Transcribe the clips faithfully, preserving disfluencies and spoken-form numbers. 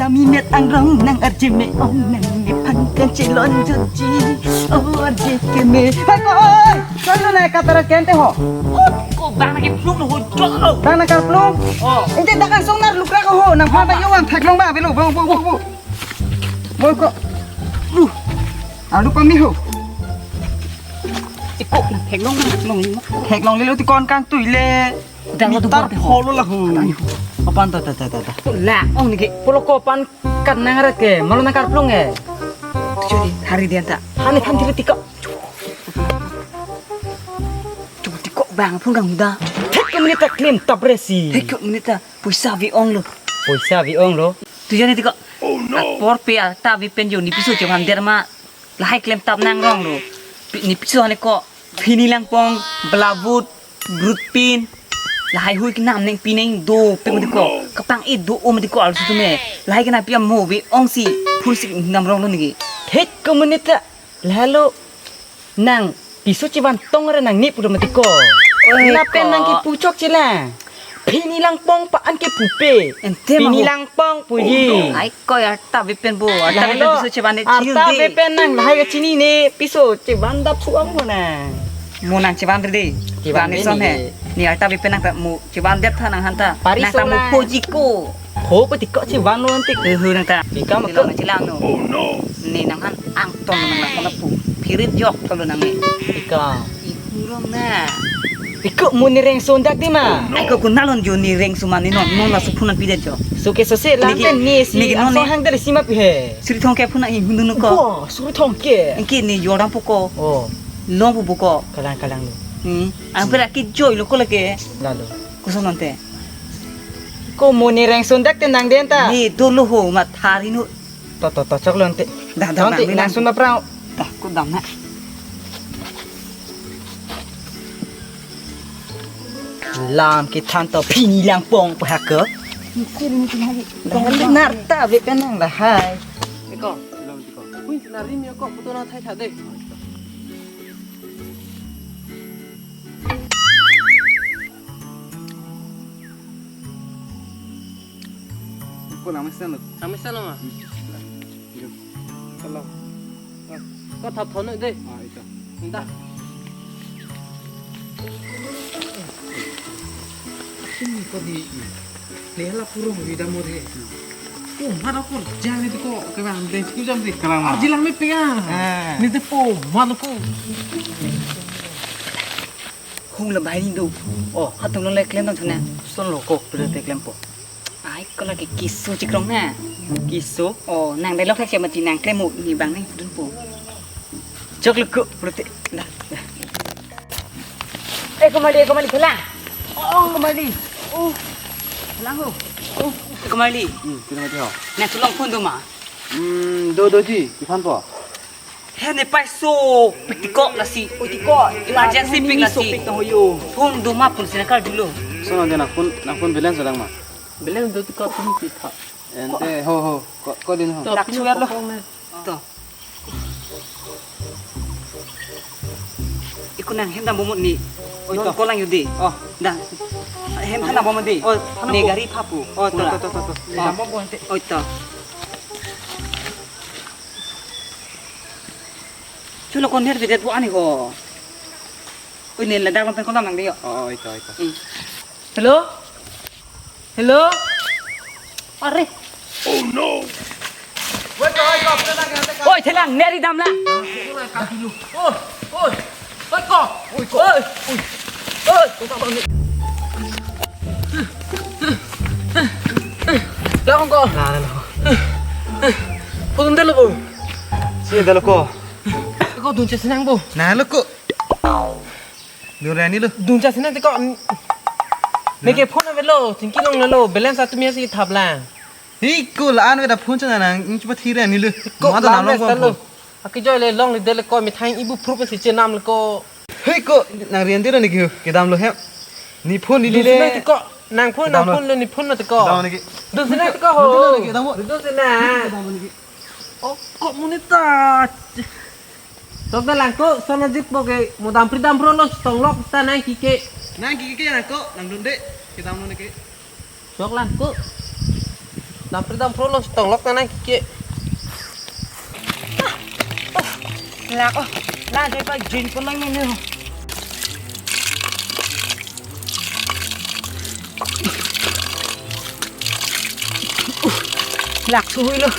Mimet angrong nang arje me-ong nang nephan kan chelon jutji. Oh, arje keme. Hai ko, oi! Solo na katara kente ho. Ko bang nangkeplung ho jo. Bang nangkeplung? Oh. Ente dak angsong nar lukra ko ho. Nangphan ta yo bang theklong ba belo. Bo, bo, bo, bo. Bo ko. Lu. Alu pami ho. Iko theklong ba, theklong. Theklong lelo ti kon kangtui le. Dang lo tu Mitar bor te ho. Holo lahu. Apan ta, ta, ta, ta, ta. La, ong neke. Polo ko pan kan nang rat ke, malo nangkeplung e. Tuju di, hari dia ta. Hani than tiri tiko. Coba tiko bang phun kang da. Thek ke menit ta klem tap resi. Thek ke menit ta, poisa vi-ong lo. Poisa vi-ong lo. Tuju ni tiko. Oh no. Apor pe arta vi pen jo ni piso chevan der ma. Lahai klem tap nang rong lo. Pi-, ni piso hane ko. Phini langpong, blavut, brutpin. Lahai hui kenam neng pineng do pe mati ko. Kapang e do o mati ko arloso tumi. Lahai kena pi amo vi-ong si phun si nam rong lo neke. Thek ke menit ta. Lahai lo nang piso chevan tong ra nang ni pura mati ko. Oi, lapen ko. Nang kepu chok chila. Phini langpong pa an kepu pe. Ente ma ho. Phini langpong puji. Ai ko arta vi pen bo. Arta vi pen piso chevan de. Lahai lo, arta vi pen nang lahai kachinine piso chevan dap suang mo na. Mo nang chevan de. Chevan de son he. Ni arta vi pen nang ta mo chevan det tha nang han ta. Pari nang ta mo sola. Phoji ko. Ho pati ko chevan lo nanti. He he nang ta. Ika ma ko. Nang chelang no. Oh no. Ni nang han angton nang nang kona pu. Phirit jok tolo nang ni. Ika. Ihurong na. Iko mo ni reng son dak di ma. Ai ko kunalon jo ni reng suman ni non non la suphunan pidet jo. Suke sose lang neke, pen ni si neke non angsong ni hang dari sima pi he. Suri thong ke phuna i hundu no ko. Bo, suri thong ke. Engke ni jorang pu ko. Oh. Long pu bu ko. Kalang kalang lo. Hmm. Ang pera ki joy lo ko lake. Lalo. Kuson nonte. Ko mo ni reng son dak te nang den ta. Ni dolo ho ma thari nu. To to to chok lo ante. Dah, dah, ante bang, nang bang. Sun ma prang. Dah, ko dam na. Lam kethan to phini langpong pahak ke. Isi ring isi hari. Dah, dah, narta vi pen nang lahai. Iko. Ui, nari mi ko puto na thai thade. Ko nang mesen lo. Nang mesen lo ma? Yo. Kalau. Ko thap thon de. Ah, ito. Dah. Sini ko di. Lela purung vida more. Oh, mana ko jang itu ko ke bang deh ku jam deh. Kalang ma. Jilang me pega. Ah. Ni te po, mana ko. Hung la bai do. Oh, hatung lo le klem dam thana. Son lo kok pede te klempo. Ai, ko lake kisu chikrong na. Kisu? Oh, nang dai lok thak che mati nang klem mo ni bang ni dunpo. Chok lo ko pede te. Dah, dah. Eh, ko mali, ko mali, phelang. Oh, ko mali. Oh. Phelang ho. Oh, ko mali. Hmm, kina mati ho. Nang cholong phone do ma. Hmm, do do ji, iphan po. He ne paiso pik tiko lasi. Oi tiko, emergency pik lasi. Pik tang hoyo. Phone do ma phone sina kar dulo. So na dena phone, na phone balance lang ma. Balance do tiko phone pi tha. Ente ho ho. Ko, ko din ho. To, lak pin chuya lo. Ko ne. To. Iko nang hem dam bomut ni. Oi to. Ko lang yudi. Oh. Dah. Hem hana bomut di. Oh, hana ni bo. Gari phapu. Oh, to, to, to, to, to. Oh. Dam bomut ente. Oi to. Chulo ko net bidet bu ani ko. Ui, ne ladak lampen ko dam nang de yo. Oh, oh, ito, ito. Hmm. Hello? Hello? Are. Oh no. Oi, thelang, neri dam la. Oi, oi. Oi, ko. Oi, ko. Oi. Oi. Lang ko. Lang, lang. Putum delo bu. Si delo ko. Ko dun che sinang bu. Na lo ko. Dun rani lo. Dun che sinang te ko. Neke phone avelo, chingki long lo, balance atum ya si thap la. Hi ko la an veda phone chana nang, ing chupa thire ani lo. Ko ma da la nang long ves ta lo. Aki joy le long le dele ko mi thang ibu proof si chenam le ko. Hei ko, nang rian dira ni kiu, kedam lo hem. Ni phone ni le. Dun sina tiko, nang phone, kedam nang lo. Phone le ni phone na tiko. Kedam lo ni ki. Dun sina tiko ho. Dun sina ni ki, kedam lo. Dun sina. Kedam lo ni ki. Oh, ko monit ta. Sok da lang ko, sana jit po ke, mo dam pri dam pro lo, song lok ta nang kike. Nang kike nang ko, nang dun de, kedam lo ni ki. Sok lang ko. Dam pri dam pro lo, tong lok nang ke. Lak oh, la dei pa jin pon nang ni. Lak suhui lo.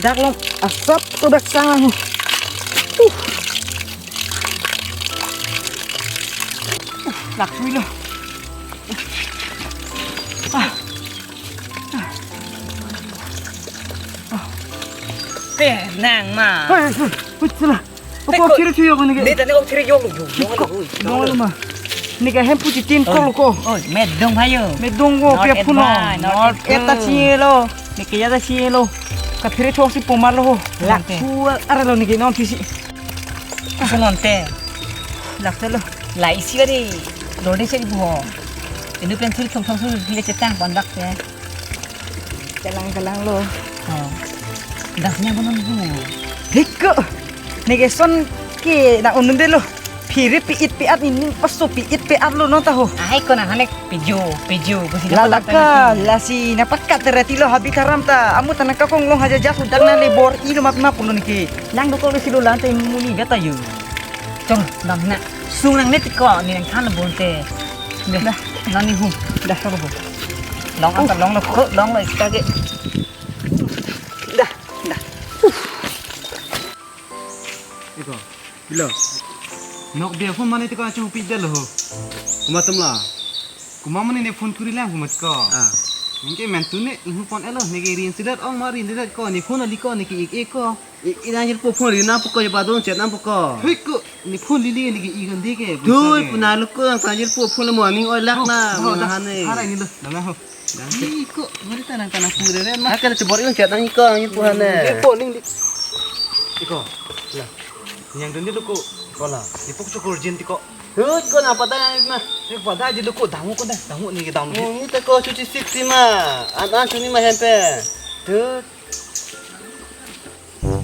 Dak lo asap to dak sang lang. Uh. Lak suhui lo. Ah. Pe nang ma. Hei, hei, hei, sila. Opo, kiri thuyo ko neke. Neta ne ok thiri yok lo, yok lo, yok lo. Dong lo ma. Neke hem puji tin ko lo ko. Oi, medung phayo. Medung ko, not pia phuno. Not yet ta si lo. Neke ya ta si lo. Kathiri thok si pomar lo ho. Lak thu ara lo neke non thisi. Asa non te. Lak te lo. Lai isi kari. Lodi se ibu ho. Indu pen thiri thong thong su le chetang pon lak te. Kalang kalang lo. Oh. Dak nya bonon bu. Hiko. Neke son ke na unun de lo. Phiri pi-it pi-at ni paso pi-it pi-at lo non ta ho. Ahai ko na hanek pijo, pijo. Lala ka, lasi na pakat terati lo habi karam ta. Amu tanang ka kong long haja jas udak na le bor-i lo map map lo neke. Lang do ko le silo lang te muni beta yo. Chong, dam na. Sung nang net ko, ni nang than bon te. Dah, nang ni hu. Dah, ko bo. Long ang long lo ko, long lo ika ke. Dah, dah. Iko, bilo. Nok dia phone mane tiko achu pi dal ho. Kuma tum la. Kuma mane ne phone kuri lang kuma tiko. Ah. Neke men tu ne, ihu pon elo, neke rin sidat ong ma rin sidat ko, ne phone ali ko, neke ik ik ko. I, i nang jirpo phone ri nang puko, ya padong chat nang puko. Hui ko, ne phone lili neke i gande ke. Dui puna lo ko, nang sa jirpo phone le morning oi lak na, oh, mana dah, hane. Hara ini lo, dah ho. Ih, ko, mari tanang tanang pura re ma. Hake le cebor yung chat nang iko, nang iko hane. Iko, ning di. Iko, la. Yang dun di lo ko. Ko la. Ipok cukur jin tiko. Hut ko na pada ma. Iko pada di lo ko, dangu ko dah, dangu ni dangu. Ni ta ko cuci siksi ma. An an cuni ma hempe. Tut.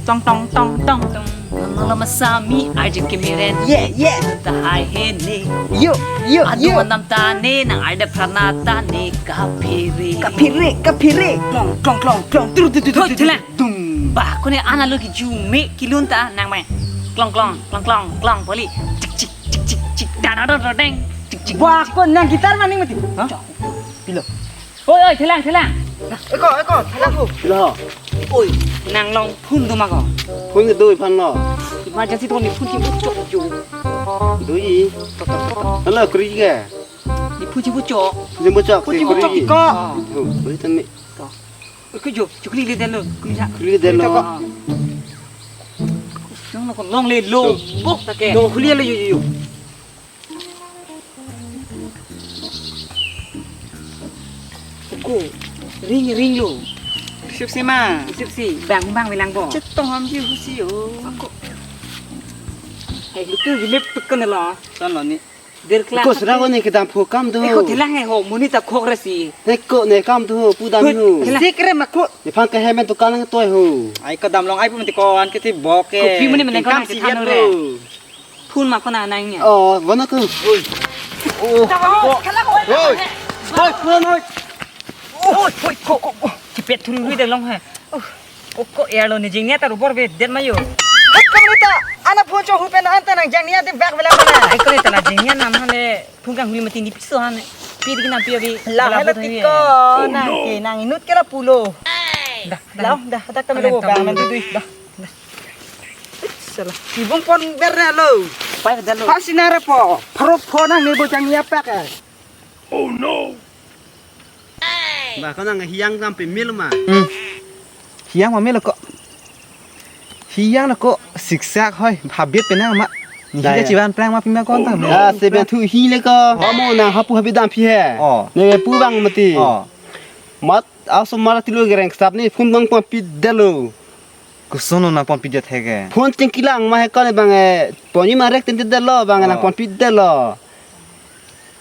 Tong tong tong tong tong. Nang lama sami arjun kemiren. Yeah, yeah. Ta hai he ne. Yo, yo, adu yo. Manam ta ne, nang arda prana ta ne, kapire. Kapire, kapire. Klong, klong, klong, klong. Tru, tru, tru, tru, tru, tru. Bah, kone ana lo ki jume kilun ta nang mai. Klong, klong, klong, klong, klong, poli. Cik, cik, cik, cik, cik. Da, da, da, da, deng. Cik, cik. Wah, ko nang gitar maning mati. Hah? Pilo. Oi, oi, thelang, thelang. Eko, eko, thelang ho. Lo. Oi, nang long phone do ma ko. Phone do phan lo. Emergency to ni phone ki buchok jo. Dui. Tok, tok, tok, tok. Halo, kuri ke? Ni phone ki buchok. Ni buchok, phone ki buchok ko. Ho, kuri tan ni. To. Oi, ko jo, chukli le den lo. Kuri sa. Kuri le den lo. Nang lo ko long le lo. Bok ta ke. Dong kuri le yo yo yo. Ko ring ring lo. Sip si ma. Sip si bang bang bilang bo. Chetong ham ji husi yo. Ako. Hei lutu jilip tukan lo. Son lo ni. Der kla. Ko sura ko ni kedam pho kam do. Eko thelang he ho muni ta khok resi. Eko ne kam do pu dam nu. Thelang. Sikre ma ko. Ni phang ke hemen to kan toi ho. Ai kedam long ai pu menti ko an ke ti bok ke. Kopi muni menen ko kam nang si than yen re. Phone ma ko na nang ya. Oh, vana ko. Oi. Oh. Oi. Oi, phone oi. Oi, oi, ko, ko, ko. Chipet thuru lui de long he. Oh, ko, ko, ya lo ni jingnia ta rubor ve det ma yo. Hai kamita, ana phone cho hu pen anta nang jingnia de bag vela mana. Hai ko ta la jingnia nam hane phone kang huli mati ni piso hane. Pi di na pi abi. La hala tiko, nang ke, nang inut ke la pulo. Dah, dah. Dah, dah, dah, kami lo bang nanti dui. Dah. Salah. Ibung pon ber na lo. Pai dah lo. Pasi nara po. Pharo pho nang ni bo jangni apak eh. Oh no. Ba ko nang hiang sampai mil ma. Hmm. Hiang ma mil ko. Hiang na ko siksak hoi habit penang ma. Ni dai. Hiang chivan plang ma pima kon ta. Ah, se ben thu hi le ko. Amo na hapu habit dam phi he. Oh. Ne pu bang mati. Oh. Mat aso mara tilo gereng sap ni phone bang pon pi dalo. Koson nang pon pi det he ke? Phone chingkilang ma he kon bang eh. Pon ni marek tin dalo bang eh, nang pon pi dalo.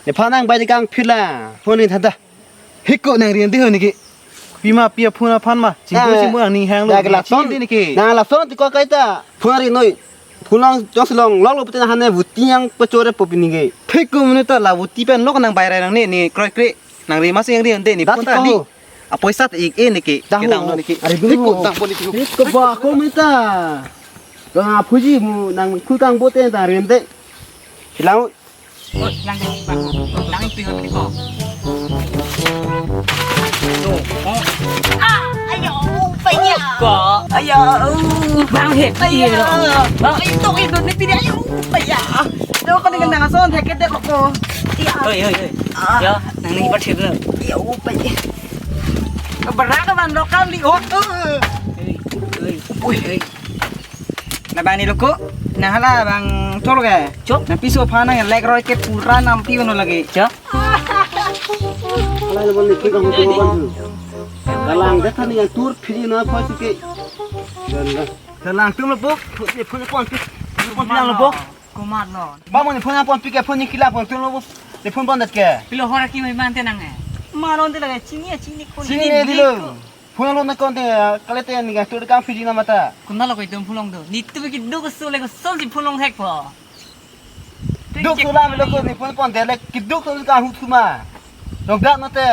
Ne phan nang bai kang phila. Phone ni thada. Hiko nang rian di ho ni ke. Pima pia phone aphan ma. Chingko chingko nang ni hang lo. Dak la son di ni ke. Nang la son ti ko kai ta. Phone ri noi. Phone long jong si long lok lo putin hane vuti yang pachore po pini ke. Hiko mene ta la vuti pen lok nang bai rai nang ne ni kroi kre. Nang ri ma sing ri ande ni phone ta di. Ho. Apoisa te ik e neke. Dang kedang ho. Neke. Are bini ho. Dang pon neke. Dik ke ba ko mita. Dang aphuji mu nang khul kang bote ta rem de. Hilang. Oh, lang ke bang. Lang itu yang ko. Tuh. Oh. Ah, ayo, paya. Ko. Ayo. Bang he. Ayo. Bang itu itu ni pidi ayo, paya. Yo ko dengan nang son thek ke de ko. Iya. Oi, oi, oi. Ah. Yo, nang ni pathir lo. Ayo, paya. Keberak ke bandok kali, oh. Oi, oi, oi. Labang ni lo ko, nang hala bang cholo ke. Chok. Nang piso aphan nang lek roi ke pura nang pi lo lagi. Chok. Hala lo bang ni kikang mo bang. Dalang de than yang tur phiji na pha si ke. Dan la. Dalang tum lo po, phone pon pi. Phone pi lang lo po. Komat lo. Ba mo ni phone pon pi ke phone ni kila pon tum lo po. Ni phone pon dat ke. Pilo hora ki mai man te nang e. Maron te lagi chini ya chini ko. Chini ne di lo. Phone lo na kon te, kale te ni ga tur kang phiji na mata. Kunna lo ko itum phone long do. Ni tu ki duk su le ko som si phone long thek po. Duk su lam lo ko ni phone pon de le ki duk su ka hu thuma. Long dak na te.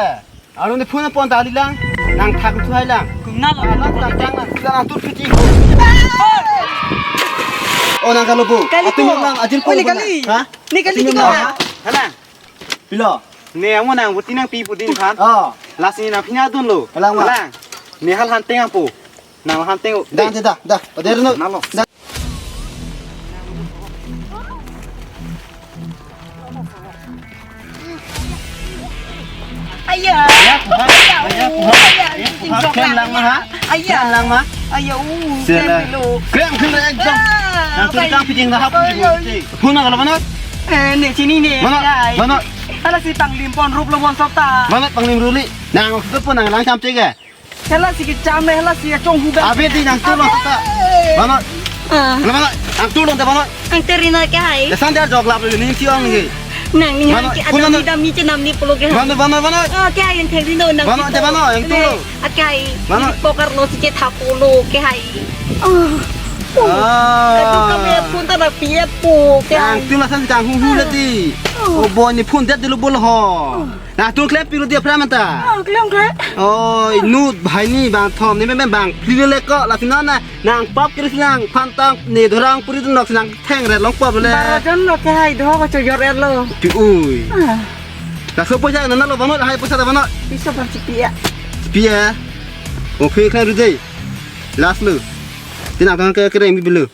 Aro ni phone pon ta li lang. Nang thak thu hai lang. Kunna lo. Nang thak thak nang sila nang tur phiji ko. Oh nang kalo bu. Kali atum ko. Lang ajin ko. Oh, ni kali. Ha? Ni kali. Atum ko. Lang. Hala. Pilo. Ne amo nang buti nang pi pudin phan. Oh. Lasi nang phina dun lo. Kalang ma. Kalang. Ne hal hanteng apo. Nang hanteng o. Dah, dah, dah, dah. Pada reno. Nalo. Dah. Aya. Aya, kuha. Aya, kuha. Aya, kuha. Aya, kuha. Kem lang ma ha? Aya. Kem lang ma? Aya, uh, sila. Kem dulu. Kem, kem, kem. Ah, nang tur kang phijing na hap. Aya. Phone na kalau mana? Eh, ne chini ne. Mana? Ai. Mana? Hala si panglim pon rup lo mon sop ta. Mana panglim ruli? Nang waktu pun nang lang sam cek ya. Hala si kecham le, hala si kachong hu ba. Abi di nang tulong ta. Abi. Mana? Ah. Mana, mana? Nang tulong ta mana? Ang terina ke hai. Kesan dia jok lap ni si ong ni. Nang ni mana? Hai ke pun ada mana? Mida mi chenam ni pulo ke hai. Mana, mana, mana? Ah, ke hai yang terina nang. Mana, kita. Mana, yang tulong. Ah, ke hai. Mana? Pokar lo si ke thapulo ke hai. Ah. Ah. Kadu kami pun ta na piat po ke hai. Nang tulong san kang hu hu lagi. Ah. Oh boy ni phone dia dulu bol ho. Ah. Nang tung klem piru dia pramanta. Ah, klem klem. Oi, nut bhai ni bang thom ni mem bang phli le ko lasi na na nang pap kiri sinang phantang ni dorang puri nok sinang theng re long pap le. Barajan lo ke hai do ko chojor er lo. Ti ui. Ah. Laso poisa na na lo banot hai poisa ta banot. Bisa bang cipi ya. Cipi ya. Oke klem ru dei. Last lo. Tinang tang ke kereng bibilo.